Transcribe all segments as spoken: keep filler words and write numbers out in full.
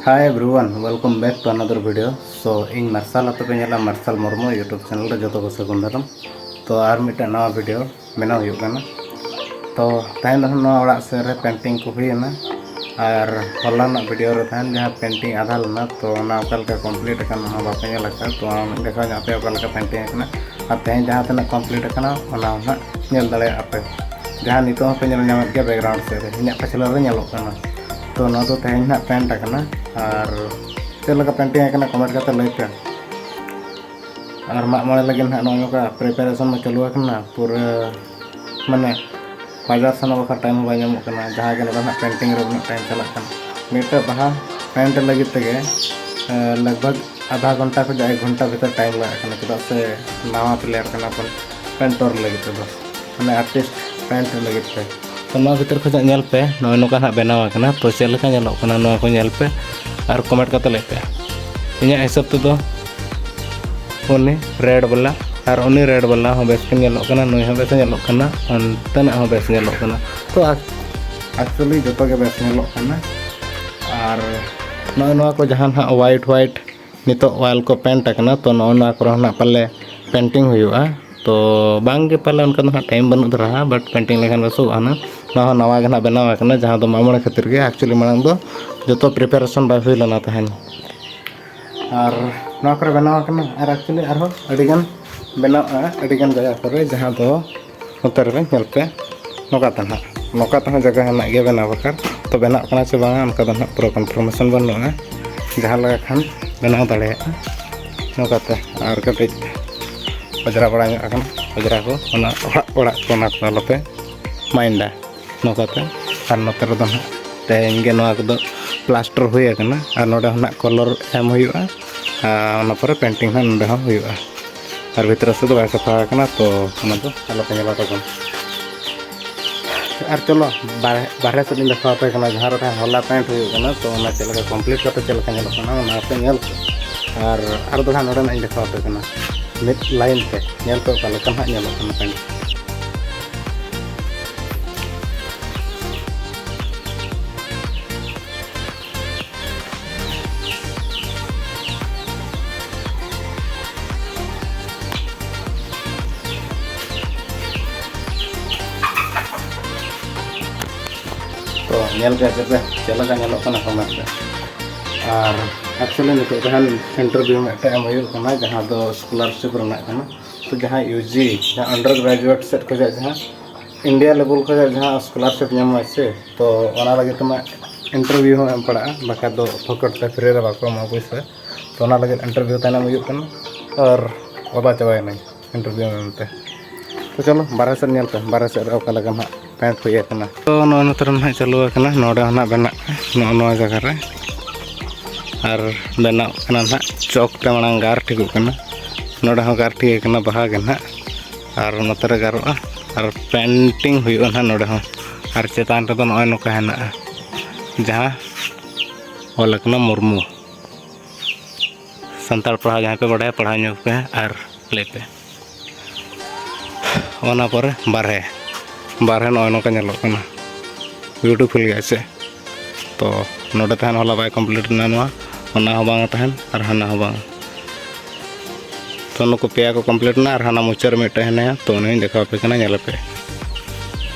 Hi everyone, welcome back to another video. So, ᱤᱧ ᱢᱟᱨᱥᱟᱞ ᱟᱛᱳ ᱯᱮ ᱧᱮᱞᱟ, ᱢᱟᱨᱥᱟᱞ ᱢᱩᱨᱢᱩ YouTube channel ᱨᱮ ᱡᱚᱛᱚ ᱠᱚ ᱥᱟᱹᱜᱩᱱ ᱫᱟᱨᱟᱢ᱾ ᱛᱚ, ᱟᱨ ᱢᱤᱫᱴᱟᱝ ᱱᱟᱣᱟ video ᱵᱮᱱᱟᱣ ᱦᱩᱭᱩᱜ ᱠᱟᱱᱟ᱾ ᱛᱚ, ᱛᱮᱦᱮᱧ ᱫᱚ ᱱᱚᱣᱟ ᱚᱲᱟᱜ ᱥᱮᱫ ᱨᱮ painting ᱠᱚ ᱦᱩᱭᱮᱱᱟ, ᱟᱨ ᱦᱚᱞᱟᱱᱟᱜ video ᱨᱮ ᱛᱟᱦᱮᱱ ᱡᱟᱦᱟᱸ painting ᱟᱫᱷᱟ ᱞᱮᱱᱟ, ᱛᱚ, ᱚᱱᱟ ᱚᱠᱟ ᱞᱮᱠᱟ complete ᱟᱠᱟᱱᱟ, ᱚᱱᱟ ᱵᱟᱯᱮ ᱧᱮᱞ ᱟᱠᱟᱫ, ᱛᱚ, ᱚᱱᱟ ᱢᱤᱫ ᱫᱮᱠᱷᱟᱣ ᱧᱚᱜ ᱟᱯᱮ ᱚᱠᱟ ᱞᱮᱠᱟ painting ᱟᱠᱟᱱᱟ, ᱟᱨ ᱛᱮᱦᱮᱧ ᱡᱟᱦᱟᱸ ᱛᱤᱱᱟᱹᱜ complete ᱟᱠᱟᱱᱟ, ᱚᱱᱟ ᱦᱚᱸ ᱱᱟᱦᱟᱜ ᱧᱮᱞ ᱫᱟᱲᱮᱭᱟᱜᱼᱟ ᱯᱮ᱾ ᱡᱟᱦᱟᱸ ᱱᱤᱛᱚᱜ ᱦᱚᱸᱯᱮ ᱧᱮᱞ ᱧᱟᱢᱮᱫ ᱜᱮᱭᱟ background ᱥᱮᱫ ᱨᱮ, ᱤᱧᱟᱹᱜ ᱯᱟᱪᱷᱞᱟᱹ ᱨᱮ ᱧᱮᱞᱚᱜ ᱠᱟᱱᱟ᱾ ᱛᱚ, ᱱᱚᱣᱟ ᱫᱚ ᱛᱮᱦᱮᱧ ᱱᱟᱦᱟᱜ paint ᱟᱠᱟᱱᱟ, ᱟᱨ ᱪᱮᱫ ᱞᱮᱠᱟ painting ᱟᱠᱟᱱᱟ comment ᱠᱟᱛᱮ ᱞᱟᱹᱭ ᱯᱮ᱾ ᱟᱨ ᱢᱟᱜ ᱢᱚᱬᱮ ᱞᱟᱹᱜᱤᱫ ᱱᱟᱦᱟᱜ ᱱᱚᱜᱼᱚᱭ ᱱᱚᱝᱠᱟ preparation ᱢᱟ ᱪᱟᱹᱞᱩ ᱟᱠᱟᱱᱟ, ᱯᱩᱨᱟᱹ ᱢᱟᱱᱮ ᱵᱟᱡᱟᱨ ᱥᱮᱱᱚᱜ ᱵᱟᱠᱷᱨᱟ time ᱦᱚᱸ ᱵᱟᱭ ᱧᱟᱢᱚᱜ ᱠᱟᱱᱟ, ᱡᱟᱦᱟᱸ ᱜᱮ ᱱᱚᱰᱮ ᱱᱟᱦᱟᱜ painting ᱨᱮ ᱩᱱᱟᱹᱜ time ᱪᱟᱞᱟᱜ ᱠᱟᱱᱟ᱾ ᱢᱤᱫᱴᱮᱡ ᱵᱟᱦᱟ paint ᱞᱟᱹᱜᱤᱫ ᱛᱮᱜᱮ, ᱮ, ᱞᱟᱜᱽ ᱵᱷᱟᱜᱽ ᱟᱫᱷᱟ ᱜᱷᱚᱱᱴᱟ ᱠᱷᱚᱱ ᱮᱠ ᱜᱷᱚᱱᱴᱟ ᱵᱷᱤᱛᱤᱨ time ᱞᱟᱜᱟᱜ ᱠᱟᱱᱟ, ᱪᱮᱫᱟᱜ ᱥᱮ ᱱᱟᱣᱟ player ᱠᱟᱱᱟ ᱵᱚᱱ painter ᱞᱟᱹᱜᱤᱫ ᱛᱮᱫᱚ, ᱢᱟᱱᱮ artist paint ᱞᱟᱹᱜᱤᱫ ᱛᱮ᱾ ᱛᱚ, ᱱᱚᱣᱟ ᱵᱷᱤᱛᱤᱨ ᱠᱷᱚᱱᱟᱜ ᱧᱮᱞ ᱯᱮ, ᱱᱚᱜᱼᱚᱭ ᱱᱚᱝᱠᱟ ᱱᱟᱦᱟᱜ ᱵᱮᱱᱟᱣ ᱟᱠᱟᱱᱟ᱾ ᱛᱚ, ᱪᱮᱫ ᱞᱮᱠᱟ ᱧᱮᱞᱚᱜ ᱠᱟᱱᱟ, ᱱᱚᱣᱟ ᱠᱚ ᱧᱮᱞ ᱯᱮ ᱟᱨ comment ᱠᱟᱛᱮ ᱞᱟᱹᱭ ᱯᱮ᱾ ᱤᱧᱟᱹᱜ ᱦᱤᱥᱟᱹᱵ ᱛᱮᱫᱚ ᱩᱱᱤ red ᱵᱟᱞᱟ ᱟᱨ ᱩᱱᱤ red ᱵᱟᱞᱟ ᱦᱚᱸ ᱵᱮᱥ ᱠᱤᱱ ᱧᱮᱞᱚᱜ ᱠᱟᱱᱟ, ᱱᱩᱭ ᱦᱚᱸ ᱵᱮᱥ ᱮ ᱧᱮᱞᱚᱜ ᱠᱟᱱᱟ, ᱚᱱᱛᱮᱱᱟᱜ ᱦᱚᱸ ᱵᱮᱥ ᱧᱮᱞᱚᱜ ᱠᱟᱱᱟ᱾ ᱛᱚ, ac-, actually ᱡᱚᱛᱚ ᱜᱮ ᱵᱮᱥ ᱧᱮᱞᱚᱜ ᱠᱟᱱᱟ᱾ ᱟᱨ ᱱᱚᱜᱼᱚᱭ ᱱᱚᱣᱟ ᱠᱚ ᱡᱟᱦᱟᱸ ᱱᱟᱦᱟᱜ white white ᱱᱤᱛᱚᱜ wall ᱠᱚ paint ᱟᱠᱟᱱᱟ, ᱛᱚ, ᱱᱚᱜᱼᱚ ᱱᱚᱣᱟ ᱠᱚᱨᱮ ᱦᱚᱸ ᱱᱟᱜ ᱯᱟᱞᱮ painting ᱦᱩᱭᱩᱜᱼᱟ᱾ ᱛᱚ, ᱵᱟᱝ ᱜᱮ ᱯᱟᱞᱮ ᱚᱱᱠᱟ ᱫᱚ ᱱᱟᱜ time ᱵᱟᱹᱱᱩᱜ ᱫᱷᱟᱨᱟ, but painting ᱞᱮᱠᱷᱟᱱ ᱵᱮᱥᱚᱜᱼᱟ ᱱᱟᱜ᱾ ᱱᱚᱣᱟ ᱦᱚᱸ ᱱᱟᱣᱟ ᱜᱮ ᱱᱟᱜ ᱵᱮᱱᱟᱣ ᱟᱠᱟᱱᱟ, ᱡᱟᱦᱟᱸ ᱫᱚ ᱢᱟᱜ ᱢᱚᱬᱮ ᱠᱷᱟᱹᱛᱤᱨ ᱜᱮ᱾ Actually ᱢᱟᱲᱟᱝ ᱫᱚ ᱡᱚᱛᱚ preparation ᱵᱟᱭ ᱦᱩᱭ ᱞᱮᱱᱟ ᱛᱟᱦᱮᱱ᱾ ᱟᱨ ᱱᱚᱣᱟ ᱠᱚᱨᱮ ᱵᱮᱱᱟᱣ ᱟᱠᱟᱱᱟ, ᱟᱨ actually ᱟᱨᱦᱚᱸ ᱟᱹᱰᱤᱜᱟᱱ ᱵᱮᱱᱟᱣᱜᱼᱟ, ᱟᱹᱰᱤᱜᱟᱱ ᱡᱟᱭᱜᱟ ᱠᱚᱨᱮ, ᱡᱟᱦᱟᱸ ᱫᱚ ᱱᱚᱛᱮ ᱨᱮ ᱧᱮᱞ ᱯᱮ, ᱱᱚᱝᱠᱟ ᱛᱮ ᱱᱟᱦᱟᱜ, ᱱᱚᱝᱠᱟ ᱛᱮᱦᱚᱸ ᱡᱟᱭᱜᱟ ᱦᱮᱱᱟᱜ ᱜᱮᱭᱟ ᱵᱮᱱᱟᱣ ᱵᱟᱠᱷᱨᱟ᱾ ᱛᱚ, ᱵᱮᱱᱟᱜ ᱠᱟᱱᱟ ᱥᱮ ᱵᱟᱝᱟ, ᱚᱱᱠᱟ ᱫᱚ ᱱᱟᱦᱟᱜ ᱯᱩᱨᱟᱹ confirmation ᱵᱟᱹᱱᱩᱜᱼᱟ᱾ ᱡᱟᱦᱟᱸ ᱞᱮᱠᱟ ᱠᱷᱟᱱ ᱵᱮᱱᱟᱣ ᱫᱟᱲᱮᱭᱟᱜᱼᱟ ᱱᱚᱝᱠᱟᱛᱮ᱾ ᱟᱨ ᱠᱟᱹᱴᱤᱡ ᱚᱡᱽᱨᱟ ᱵᱟᱲᱟ ᱧᱚᱜ ᱟᱠᱟᱱᱟ, ᱚᱡᱽᱨᱟ ᱠᱚ, ᱚᱱᱟ ᱚᱲᱟᱜ, ᱚᱲᱟᱜ ᱠᱚ, ᱚᱱᱟ ᱠᱚ ᱟᱞᱚᱯᱮ ᱢᱟᱭᱤᱱᱰᱟ ᱱᱚᱝᱠᱟᱛᱮ᱾ ᱟᱨ ᱱᱚᱛᱮ ᱨᱮᱫᱚ ᱱᱟᱦᱟᱜ ᱛᱮᱦᱮᱧ ᱜᱮ ᱱᱚᱣᱟ ᱠᱚᱫᱚ plaster ᱦᱩᱭ ᱟᱠᱟᱱᱟ, ᱟᱨ ᱱᱚᱰᱮ ᱦᱚᱸ ᱱᱟᱦᱟᱜ colour ᱮᱢ ᱦᱩᱭᱩᱜᱼᱟ, ᱟᱨ ᱚᱱᱟ ᱯᱚᱨᱮ painting ᱦᱟᱸᱜ ᱱᱚᱰᱮ ᱦᱚᱸ ᱦᱩᱭᱩᱜᱼᱟ᱾ ᱟᱨ ᱵᱷᱤᱛᱨᱤ ᱥᱮᱫ ᱫᱚ ᱵᱟᱭ ᱥᱟᱯᱷᱟ ᱟᱠᱟᱱᱟ, ᱛᱚ ᱚᱱᱟ ᱫᱚ ᱟᱞᱚᱯᱮ ᱧᱮᱞᱟ ᱛᱟᱵᱚᱱ᱾ ᱟᱨ ᱪᱚᱞᱚ ᱵᱟᱨᱦᱮ, ᱵᱟᱨᱦᱮ ᱥᱮᱫ ᱤᱧ ᱫᱮᱠᱷᱟᱣ ᱟᱯᱮ ᱠᱟᱱᱟ, ᱡᱟᱦᱟᱸ ᱨᱮ ᱦᱚᱞᱟ paint ᱦᱩᱭᱩᱜ ᱠᱟᱱᱟ, ᱛᱚ ᱚᱱᱟ ᱪᱮᱫ ᱞᱮᱠᱟ complete ᱠᱟᱛᱮ ᱪᱮᱫ ᱞᱮᱠᱟ ᱧᱮᱞᱚᱜ ᱠᱟᱱᱟ, ᱚᱱᱟ ᱯᱮ ᱧᱮᱞ ᱯᱮ᱾ ᱟᱨ, ᱟᱨ ᱫᱚ ᱦᱟᱸᱜ ᱱᱚᱰᱮᱱᱟᱜ ᱤᱧ ᱫᱮᱠᱷᱟᱣ ᱟᱯᱮ ᱠᱟᱱᱟ ᱢᱤᱫ line ᱛᱮ, ᱧᱮᱞ ᱯᱮ ᱚᱠᱟ ᱞᱮᱠᱟ ᱦᱟᱸᱜ ᱧᱮᱞᱚᱜ ᱠᱟᱱᱟ paint᱾ ᱧᱮᱞ ᱠᱮᱫ ᱯᱮ ᱪᱮᱫ ᱞᱮᱠᱟ ᱧᱮᱞᱚᱜ ᱠᱟᱱᱟ ᱠᱚᱢᱮᱱᱴ ᱨᱮ᱾ ᱟᱨ ᱮᱠᱪᱩᱭᱮᱞᱤ ᱱᱤᱛᱚᱜ ᱡᱟᱦᱟᱸ ᱤᱱᱴᱟᱨᱵᱷᱤᱭᱩ ᱢᱤᱫᱴᱮᱱ ᱮᱢ ᱦᱩᱭᱩᱜ ᱠᱟᱱᱟ, ᱡᱟᱦᱟᱸ ᱫᱚ ᱥᱠᱚᱞᱟᱨᱥᱤᱯ ᱨᱮᱱᱟᱜ ᱠᱟᱱᱟ᱾ ᱛᱚ ᱡᱟᱦᱟᱸ ᱤᱭᱩ ᱡᱤ, ᱡᱟᱦᱟᱸ ᱟᱱᱰᱟᱨ ᱜᱨᱮᱡᱩᱭᱮᱴ ᱥᱮᱫ ᱠᱷᱚᱱᱟᱜ ᱡᱟᱦᱟᱸ ᱤᱱᱰᱤᱭᱟ ᱞᱮᱵᱮᱞ ᱠᱷᱚᱱᱟᱜ ᱡᱟᱦᱟᱸ ᱥᱠᱚᱞᱟᱨᱥᱤᱯ ᱧᱟᱢᱚᱜᱼᱟ ᱥᱮ, ᱛᱚ ᱚᱱᱟ ᱞᱟᱹᱜᱤᱫ ᱛᱮᱢᱟ ᱤᱱᱴᱟᱨᱵᱷᱤᱭᱩ ᱦᱚᱸ ᱮᱢ ᱯᱟᱲᱟᱜᱼᱟ, ᱵᱟᱠᱷᱟᱡ ᱫᱚ ᱯᱷᱚᱠᱚᱴ ᱛᱮ ᱯᱷᱨᱤ ᱨᱮ ᱵᱟᱠᱚ ᱮᱢᱚᱜᱼᱟ ᱯᱩᱭᱥᱟᱹ᱾ ᱛᱚ ᱚᱱᱟ ᱞᱟᱹᱜᱤᱫ ᱤᱱᱴᱟᱨᱵᱷᱤᱭᱩ ᱛᱟᱭᱱᱚᱢ ᱦᱩᱭᱩᱜ ᱠᱟᱱᱟ ᱟᱨ ᱚᱫᱟ ᱪᱟᱵᱟᱭᱮᱱᱟᱹᱧ ᱤᱱᱴᱟᱨᱵᱷᱤᱭᱩ ᱢᱮᱱᱛᱮ᱾ ᱛᱚ ᱪᱚᱞᱚ ᱵᱟᱨᱦᱮ ᱥᱮᱫ ᱧᱮᱞ ᱯᱮ, ᱵᱟᱨᱦᱮ ᱥᱮᱫ ᱨᱮ ᱚᱠᱟ ᱞᱮᱠᱟ ᱱᱟᱦᱟᱜ ᱯᱮᱱᱴ ᱦᱩᱭ ᱟᱠᱟᱱᱟ᱾ ᱛᱚ ᱱᱚᱜᱼᱚᱭ ᱱᱚᱛᱮ ᱨᱮ ᱱᱟᱦᱟᱜ ᱪᱟᱹᱞᱩ ᱟᱠᱟᱱᱟ, ᱱᱚᱰᱮ ᱦᱚᱸ ᱱᱟᱦᱟᱜ ᱵᱮᱱᱟᱜ ᱱᱚᱜᱼᱚ ᱱᱚᱣᱟ ᱡᱟᱭᱜᱟ ᱨᱮ᱾ ᱟᱨ ᱵᱮᱱᱟᱜ ᱠᱟᱱᱟ ᱱᱟᱦᱟᱜ ᱪᱚᱠ ᱛᱮ ᱢᱟᱲᱟᱝ ᱜᱟᱨ ᱴᱷᱤᱠᱚᱜ ᱠᱟᱱᱟ, ᱱᱚᱰᱮ ᱦᱚᱸ ᱜᱟᱨ ᱴᱷᱤᱠ ᱟᱠᱟᱱᱟ ᱵᱟᱦᱟ ᱜᱮ ᱱᱟᱦᱟᱜ᱾ ᱟᱨ ᱱᱚᱛᱮ ᱨᱮ ᱜᱟᱨᱚᱜᱼᱟ ᱟᱨ ᱯᱮᱱᱴᱤᱝ ᱦᱩᱭᱩᱜᱼᱟ ᱱᱟᱦᱟᱜ ᱱᱚᱰᱮ ᱦᱚᱸ᱾ ᱟᱨ ᱪᱮᱛᱟᱱ ᱨᱮᱫᱚ ᱱᱚᱜᱼᱚᱭ ᱱᱚᱝᱠᱟ ᱦᱮᱱᱟᱜᱼᱟ, ᱡᱟᱦᱟᱸ ᱚᱞ ᱟᱠᱟᱱᱟ ᱢᱩᱨᱢᱩ᱾ ᱥᱟᱱᱛᱟᱲ ᱯᱟᱲᱦᱟᱣ ᱡᱟᱦᱟᱸᱭ ᱯᱮ ᱵᱟᱰᱟᱭᱟ, ᱯᱟᱲᱦᱟᱣ ᱧᱚᱜ ᱯᱮ ᱟᱨ ᱞᱟᱹᱭ ᱯᱮ᱾ ᱚᱱᱟ ᱯᱚᱨᱮ ᱵᱟᱨᱦᱮ, ᱵᱟᱨᱦᱮ ᱱᱚᱜᱼᱚᱭ ᱱᱚᱝᱠᱟ ᱧᱮᱞᱚᱜ ᱠᱟᱱᱟ, ᱵᱤᱭᱩᱴᱤᱯᱷᱩᱞ ᱜᱮᱭᱟ ᱥᱮ᱾ ᱛᱚ ᱱᱚᱰᱮ ᱛᱟᱦᱮᱱ ᱦᱚᱞᱟ ᱵᱟᱭ ᱠᱚᱢᱯᱞᱤᱴ ᱞᱮᱱᱟ ᱱᱚᱣᱟ, ᱚᱱᱟ ᱦᱚᱸ ᱵᱟᱝ ᱛᱟᱦᱮᱱ ᱟᱨ ᱦᱟᱱᱟ ᱦᱚᱸ ᱵᱟᱝ᱾ ᱛᱚ ᱱᱩᱠᱩ ᱯᱮᱭᱟ ᱠᱚ ᱠᱚᱢᱯᱞᱤᱴ ᱮᱱᱟ ᱟᱨ ᱦᱟᱱᱟ ᱢᱩᱪᱟᱹᱫ ᱨᱮ ᱢᱤᱫᱴᱮᱱ ᱦᱮᱱᱟᱭᱟ, ᱛᱚ ᱩᱱᱤᱧ ᱫᱮᱠᱷᱟᱣ ᱟᱯᱮ ᱠᱟᱱᱟ, ᱧᱮᱞ ᱟᱯᱮ᱾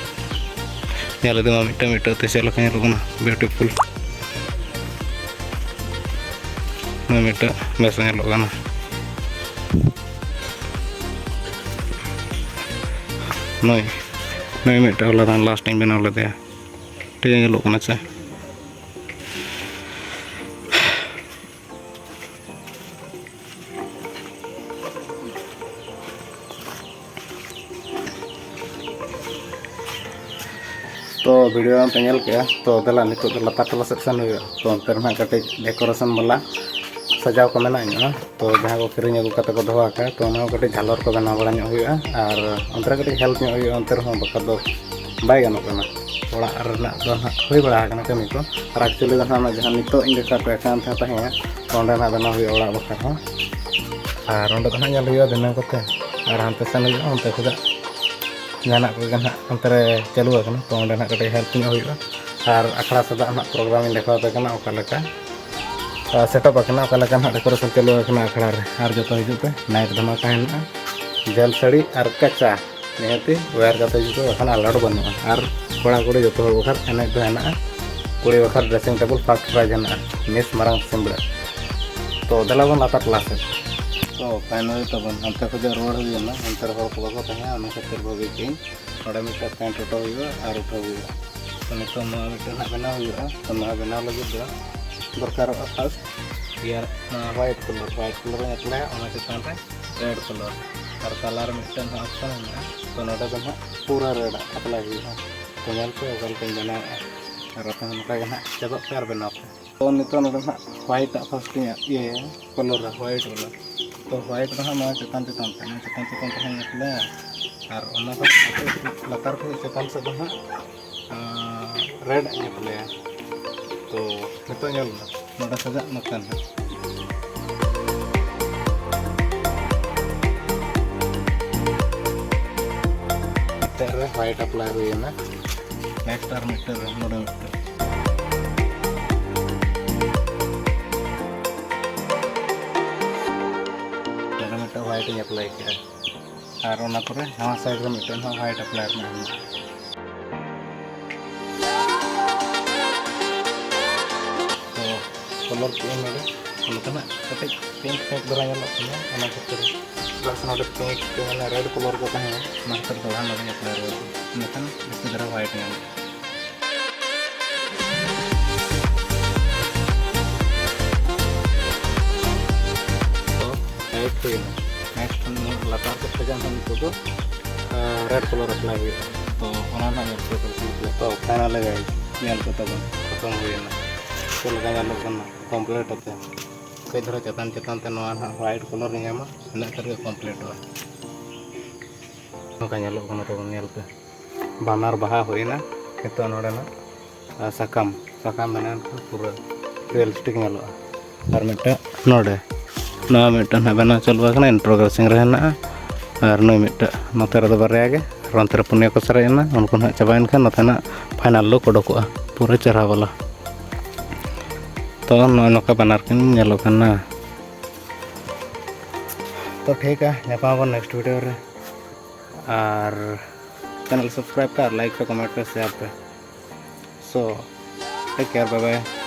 ᱧᱮᱞ ᱤᱫᱤ ᱢᱟ ᱢᱤᱫᱴᱟᱝ ᱢᱤᱫᱴᱟᱝ ᱛᱮ ᱪᱮᱫ ᱞᱮᱠᱟ ᱧᱮᱞᱚᱜ ᱠᱟᱱᱟ, ᱵᱤᱭᱩᱴᱤᱯᱷᱩᱞ᱾ ᱱᱩᱭ ᱢᱤᱫᱴᱟᱝ ᱵᱮᱥ ᱧᱮᱞᱚᱜ ᱠᱟᱱᱟ᱾ ᱱᱩᱭ, ᱱᱩᱭ ᱢᱤᱫᱴᱟᱝ ᱦᱚᱞᱟ ᱫᱟᱱ ᱞᱟᱥᱴ ᱤᱧ ᱵᱮᱱᱟᱣ ᱞᱮᱫᱮᱭᱟ, ᱴᱷᱤᱠ ᱧᱮᱞᱚᱜ ᱠᱟᱱᱟ ᱥᱮ? ᱛᱚ ᱵᱷᱤᱰᱤᱭᱳ ᱯᱮ ᱧᱮᱞ ᱠᱮᱜᱼᱟ, ᱛᱚ ᱫᱮᱞᱟ ᱱᱤᱛᱚᱜ ᱫᱚ ᱞᱟᱛᱟᱨ ᱴᱚᱞᱟ ᱥᱮᱫ ᱥᱮᱱ ᱦᱩᱭᱩᱜᱼᱟ᱾ ᱛᱚ ᱚᱱᱛᱮ ᱨᱮ ᱱᱟᱦᱟᱜ ᱠᱟᱹᱴᱤᱡ ᱰᱮᱠᱳᱨᱮᱥᱚᱱ ᱵᱟᱞᱟ ᱥᱟᱡᱟᱣ ᱠᱚ ᱢᱮᱱᱟᱜ ᱧᱚᱜᱼᱟ᱾ ᱛᱚ ᱡᱟᱦᱟᱸ ᱠᱚ ᱠᱤᱨᱤᱧ ᱟᱹᱜᱩ ᱠᱟᱛᱮ ᱠᱚ ᱫᱚᱦᱚ ᱟᱠᱟᱫᱼᱟ, ᱛᱚ ᱚᱱᱟ ᱦᱚᱸ ᱠᱟᱹᱴᱤᱡ ᱡᱷᱟᱞᱚᱨ ᱠᱚ ᱵᱮᱱᱟᱣ ᱵᱟᱲᱟ ᱧᱚᱜ ᱦᱩᱭᱩᱜᱼᱟ ᱟᱨ ᱚᱱᱛᱮ ᱨᱮ ᱠᱟᱹᱴᱤᱡ ᱦᱮᱞᱯ ᱧᱚᱜ ᱦᱩᱭᱩᱜᱼᱟ᱾ ᱚᱱᱛᱮ ᱨᱮᱦᱚᱸ ᱵᱟᱠᱷᱟᱡ ᱫᱚ ᱵᱟᱭ ᱜᱟᱱᱚᱜ ᱠᱟᱱᱟ᱾ ᱚᱲᱟᱜ ᱨᱮᱱᱟᱜ ᱫᱚ ᱱᱟᱦᱟᱜ ᱦᱩᱭ ᱵᱟᱲᱟ ᱟᱠᱟᱱᱟ ᱠᱟᱹᱢᱤ ᱠᱚ᱾ ᱟᱨ ᱮᱠᱪᱩᱭᱮᱞᱤ ᱫᱚ ᱱᱟᱦᱟᱜ ᱚᱱᱟ ᱡᱟᱦᱟᱸ ᱱᱤᱛᱚᱜ ᱤᱧ ᱫᱮᱠᱷᱟᱣ ᱯᱮ ᱠᱟᱱ ᱛᱟᱦᱮᱸ ᱛᱟᱦᱮᱸ, ᱛᱚ ᱚᱸᱰᱮ ᱱᱟᱦᱟᱜ ᱵᱮᱱᱟᱣ ᱦᱩᱭᱩᱜᱼᱟ ᱚᱲᱟᱜ ᱵᱟᱠᱷᱨᱟ ᱦᱚᱸ᱾ ᱟᱨ ᱚᱸᱰᱮ ᱫᱚ ᱱᱟᱦᱟᱜ ᱧᱮᱞ ᱦᱩᱭᱩᱜᱼᱟ ᱫᱷᱤᱱᱟᱹᱝ ᱠᱚᱛᱮ᱾ ᱟᱨ ᱦᱟᱱᱛᱮ ᱥᱮᱱ ᱦᱩᱭᱩᱜᱼᱟ, ᱚᱱᱛᱮ ᱠᱷᱚᱱᱟᱜ ᱡᱟᱦᱟᱱᱟᱜ ᱠᱚᱜᱮ ᱱᱟᱦᱟᱜ ᱚᱱᱛᱮ ᱨᱮ ᱪᱟᱹᱞᱩ ᱟᱠᱟᱱᱟ, ᱛᱚ ᱚᱸᱰᱮ ᱱᱟᱦᱟᱜ ᱠᱟᱹᱴᱤᱡ ᱦᱮᱞᱯ ᱧᱚᱜ ᱦᱩᱭᱩᱜᱼᱟ᱾ ᱟᱨ ᱟᱠᱷᱲᱟ ᱥᱮᱫᱟᱜ ᱱᱟᱦᱟᱜ ᱯᱨᱳᱜᱨᱟᱢ ᱤᱧ ᱫᱮᱠᱷᱟᱣ ᱟᱯᱮ ᱠᱟᱱᱟ, ᱚᱠᱟ ᱞᱮᱠᱟ ᱥᱮᱴᱟᱯ ᱟᱠᱟᱱᱟ, ᱚᱠᱟ ᱞᱮᱠᱟ ᱱᱟᱦᱟᱜ ᱰᱮᱠᱳᱨᱮᱥᱚᱱ ᱪᱟᱹᱞᱩ ᱟᱠᱟᱱᱟ ᱟᱠᱷᱲᱟ ᱨᱮ᱾ ᱟᱨ ᱡᱚᱛᱚ ᱦᱤᱡᱩᱜ ᱯᱮ, ᱱᱟᱭᱤᱴ ᱫᱷᱟᱢᱟᱠᱟ ᱦᱮᱱᱟᱜᱼᱟ᱾ ᱡᱷᱟᱹᱞ ᱥᱟᱹᱲᱤ ᱟᱨ ᱠᱟᱪᱟ ᱱᱤᱦᱟᱹᱛᱤ ᱣᱮᱭᱟᱨ ᱠᱟᱛᱮ ᱦᱤᱡᱩᱜ ᱯᱮ, ᱵᱟᱠᱷᱟᱱ ᱟᱞᱟᱣᱰ ᱵᱟᱹᱱᱩᱜᱼᱟ᱾ ᱟᱨ ᱠᱚᱲᱟ ᱠᱩᱲᱤ ᱡᱚᱛᱚ ᱦᱚᱲ ᱵᱟᱠᱷᱟᱱ ᱮᱱᱮᱡ ᱫᱚ ᱦᱮᱱᱟᱜᱼᱟ᱾ ᱠᱩᱲᱤ ᱵᱟᱠᱷᱨᱟ dressing table first prize ᱦᱮᱱᱟᱜᱼᱟ, ᱢᱤᱥ ᱢᱟᱨᱟᱝ ᱥᱤᱢᱵᱽᱲᱟᱹ᱾ ᱛᱚ ᱫᱮᱞᱟ ᱵᱚᱱ ᱞᱟᱛᱟᱨ ᱠᱞᱟᱥ ᱥᱮᱫ᱾ ᱛᱚ finally ᱛᱟᱵᱚᱱ ᱦᱟᱱᱛᱮ ᱠᱷᱚᱡᱟᱜ ᱨᱩᱣᱟᱹᱲ ᱦᱩᱭ ᱮᱱᱟ, ᱦᱟᱱᱛᱮ ᱨᱮ ᱦᱚᱲ ᱠᱚ ᱵᱟᱠᱚ ᱛᱟᱦᱮᱸᱜᱼᱟ, ᱚᱱᱟ ᱠᱷᱟᱹᱛᱤᱨ ᱵᱷᱟᱹᱜᱤ ᱠᱮᱜᱼᱟᱹᱧ᱾ ᱱᱚᱰᱮ ᱢᱤᱫᱴᱮᱱ ᱯᱮᱱᱴ ᱚᱴᱚ ᱦᱩᱭᱩᱜᱼᱟ ᱟᱨ ᱩᱴᱷᱟᱹᱣ ᱦᱩᱭᱩᱜᱼᱟ᱾ ᱛᱚ ᱱᱤᱛᱚᱜ ᱱᱚᱣᱟ ᱢᱤᱫᱴᱮᱱ ᱦᱟᱸᱜ ᱵᱮᱱᱟᱣ ᱦᱩᱭᱩᱜᱼᱟ᱾ ᱛᱚ ᱱᱚᱣᱟ ᱵᱮᱱᱟᱣ ᱞᱟᱹᱜᱤᱫ ᱫᱚ ᱫᱚᱨᱠᱟᱨᱚᱜᱼᱟ first ᱤᱭᱟᱨ, ᱱᱚᱣᱟ white colour, white colour ᱤᱧ ᱮᱯᱞᱟᱭᱟ, ᱚᱱᱟ ᱪᱮᱛᱟᱱ ᱨᱮ red colour ᱟᱨ ᱛᱟᱞᱟ ᱨᱮ ᱢᱤᱫᱴᱮᱱ ᱦᱟᱸᱜ option ᱢᱮᱱᱟᱜᱼᱟ᱾ ᱛᱚ ᱱᱚᱰᱮ ᱫᱚ ᱦᱟᱸᱜ ᱯᱩᱨᱟᱹ red ᱟᱜ ᱮᱯᱞᱟᱭ ᱦᱩᱭᱩᱜᱼᱟ᱾ ᱛᱚ ᱧᱮᱞ ᱯᱮ ᱚᱠᱟ ᱞᱮᱠᱟᱧ ᱵᱮᱱᱟᱣᱮᱫᱼᱟ᱾ ᱟᱨ ᱟᱯᱮ ᱦᱚᱸ ᱱᱚᱝᱠᱟ ᱜᱮ ᱦᱟᱸᱜ ᱪᱮᱫᱚᱜ ᱯᱮ ᱟᱨ ᱵᱮᱱᱟᱣ ᱯᱮ᱾ ᱛᱚ ᱱᱤᱛᱚᱜ ᱱᱚᱰᱮ ᱦᱟᱸᱜ white ᱟᱜ first ᱤᱧ ᱤᱭᱟᱹᱭᱟ, colour ᱟ, white colour᱾ ᱛᱚ white ᱫᱚ ᱦᱟᱸᱜ ᱱᱚᱣᱟ ᱪᱮᱛᱟᱱ ᱪᱮᱛᱟᱱ ᱛᱮ, ᱱᱚᱣᱟ ᱪᱮᱛᱟᱱ ᱪᱮᱛᱟᱱ ᱛᱮ ᱦᱟᱸᱜ ᱤᱧ ᱮᱯᱞᱟᱭᱟ᱾ ᱟᱨ ᱚᱱᱟ ᱥᱟᱶ ᱞᱟᱛᱟᱨ ᱠᱷᱚᱱ ᱪᱮᱛᱟᱱ ᱥᱮᱫ ᱫᱚ ᱦᱟᱸᱜ ᱨᱮᱰ ᱟᱜ ᱤᱧ ᱮᱯᱞᱟᱭᱟ᱾ ᱛᱚ ᱱᱤᱛᱚᱜ ᱧᱮᱞ ᱢᱮ, ᱱᱚᱰᱮ ᱠᱷᱚᱱᱟᱜ ᱱᱚᱛᱮ ᱱᱟᱦᱟᱜ ᱢᱤᱫᱴᱮᱱ ᱨᱮ white ᱮᱯᱞᱟᱭ ᱦᱩᱭᱮᱱᱟ᱾ Next ᱟᱨ ᱢᱤᱫᱴᱮᱱ ᱨᱮ ᱱᱚᱰᱮ ᱢᱤᱫᱴᱮᱱ᱾ ᱱᱚᱰᱮ ᱢᱤᱫᱴᱮᱱ white ᱤᱧ ᱮᱯᱞᱟᱭ ᱠᱮᱫᱟ᱾ ᱟᱨ ᱚᱱᱟ ᱯᱚᱨᱮ ᱱᱟᱣᱟ side ᱨᱮ ᱢᱤᱫᱴᱮᱱ ᱦᱚᱸ white ᱮᱯᱞᱟᱭ ᱨᱮᱱᱟᱜ ᱢᱮᱱᱟᱜᱼᱟ᱾ ᱛᱚ colour ᱠᱮᱫ ᱟᱹᱧ ᱱᱚᱰᱮ, ᱱᱚᱛᱮᱱᱟᱜ ᱠᱟᱹᱴᱤᱡ pink pink ᱫᱷᱟᱨᱟ ᱧᱮᱞᱚᱜ ᱠᱟᱱᱟ, ᱚᱱᱟ ᱠᱷᱟᱹᱛᱤᱨ ᱪᱮᱫᱟᱜ ᱥᱮ ᱱᱚᱰᱮ pink ᱢᱟᱱᱮ red colour ᱠᱚ ᱛᱟᱦᱮᱸ ᱠᱟᱱᱟ, ᱚᱱᱟ ᱠᱷᱟᱹᱛᱤᱨ ᱫᱚᱦᱲᱟ ᱱᱚᱰᱮᱧ ᱮᱯᱞᱟᱭ ᱨᱩᱣᱟᱹᱲ ᱠᱮᱫᱟ, ᱤᱱᱟᱹᱠᱷᱟᱱ ᱡᱟᱹᱥᱛᱤ ᱫᱷᱟᱨᱟ white ᱧᱮᱞᱚᱜᱼᱟ᱾ ᱛᱚ white ᱦᱩᱭᱱᱟ᱾ Next ᱱᱚᱣᱟ ᱞᱟᱛᱟᱨ ᱥᱮᱫ ᱠᱷᱚᱱᱟᱜ ᱦᱚᱸ ᱱᱤᱛᱚᱜ ᱫᱚ ᱨᱮᱰ ᱠᱟᱞᱟᱨ ᱮᱯᱞᱟᱭ ᱦᱩᱭᱩᱜᱼᱟ᱾ ᱛᱚ ᱚᱱᱟ ᱨᱮᱱᱟᱜ ᱧᱮᱞ ᱯᱮ, ᱛᱚ ᱯᱷᱟᱭᱱᱟᱞ ᱜᱟᱭᱤᱥ ᱧᱮᱞ ᱯᱮ ᱛᱟᱵᱚᱱ ᱠᱷᱚᱛᱚᱢ ᱦᱩᱭᱮᱱᱟ, ᱪᱮᱫ ᱞᱮᱠᱟ ᱧᱮᱞᱚᱜ ᱠᱟᱱᱟ ᱠᱚᱢᱯᱞᱤᱴ ᱟᱛᱮ᱾ ᱠᱟᱹᱡ ᱫᱷᱟᱨᱟ ᱪᱮᱛᱟᱱ ᱪᱮᱛᱟᱱ ᱛᱮ ᱱᱚᱣᱟ ᱱᱟᱦᱟᱜ ᱦᱳᱣᱟᱭᱤᱴ ᱠᱟᱞᱟᱨ ᱧᱟᱢᱟ, ᱤᱱᱟᱹᱜ ᱠᱷᱟᱱ ᱜᱮ ᱠᱚᱢᱯᱞᱤᱴᱚᱜᱼᱟ᱾ ᱱᱚᱝᱠᱟ ᱧᱮᱞᱚᱜ ᱠᱟᱱᱟ ᱛᱟᱵᱚᱱ, ᱧᱮᱞ ᱯᱮ, ᱵᱟᱱᱟᱨ ᱵᱟᱦᱟ ᱦᱩᱭᱮᱱᱟ᱾ ᱱᱤᱛᱚᱜ ᱱᱚᱰᱮᱱᱟᱜ ᱟᱨ ᱥᱟᱠᱟᱢ, ᱥᱟᱠᱟᱢ ᱵᱮᱱᱟᱣ ᱞᱮᱱᱠᱷᱟᱱ ᱯᱩᱨᱟᱹ ᱨᱤᱭᱮᱞᱤᱥᱴᱤᱠ ᱧᱮᱞᱚᱜᱼᱟ᱾ ᱟᱨ ᱢᱤᱫᱴᱟᱝ ᱱᱚᱰᱮ, ᱱᱚᱣᱟ ᱢᱤᱫᱴᱟᱝ ᱦᱟᱸᱜ ᱵᱮᱱᱟᱣ ᱪᱟᱹᱞᱩ ᱟᱠᱟᱱᱟ, ᱤᱱ ᱯᱨᱳᱜᱨᱮᱥᱤᱝ ᱨᱮ ᱦᱮᱱᱟᱜᱼᱟ᱾ ᱟᱨ ᱱᱩᱭ ᱢᱤᱫᱴᱟᱝ ᱱᱚᱛᱮ ᱨᱮᱫᱚ ᱵᱟᱨᱭᱟ ᱜᱮ, ᱟᱨ ᱚᱱᱛᱮ ᱨᱮ ᱯᱩᱱᱭᱟᱹ ᱠᱚ ᱥᱟᱨᱮᱡ ᱮᱱᱟ, ᱩᱱᱠᱩ ᱱᱟᱦᱟᱜ ᱪᱟᱵᱟᱭᱮᱱ ᱠᱷᱟᱱ ᱱᱚᱛᱮᱱᱟᱜ ᱯᱷᱟᱭᱱᱟᱞ ᱞᱩᱠ ᱚᱰᱚᱠᱚᱜᱼᱟ ᱯᱩᱨᱟᱹ ᱪᱮᱦᱨᱟ ᱵᱟᱞᱟ᱾ ᱛᱚ ᱱᱚᱜᱼᱚᱭ ᱱᱚᱝᱠᱟ ᱵᱟᱱᱟᱨ ᱠᱤᱱ ᱧᱮᱞᱚᱜ ᱠᱟᱱᱟ᱾ ᱛᱚ ᱴᱷᱤᱠᱟ, ᱧᱟᱯᱟᱢ ᱟᱵᱚᱱ ᱱᱮᱠᱥᱴ ᱵᱷᱤᱰᱤᱭᱳ ᱨᱮ᱾ ᱟᱨ ᱪᱮᱱᱮᱞ ᱥᱟᱵᱥᱠᱨᱟᱭᱤᱵ ᱯᱮ, ᱟᱨ ᱞᱟᱭᱤᱠ ᱯᱮ, ᱠᱚᱢᱮᱱᱴ ᱯᱮ, ᱥᱮᱭᱟᱨ ᱯᱮ᱾ ᱥᱳ Take care, bye bye.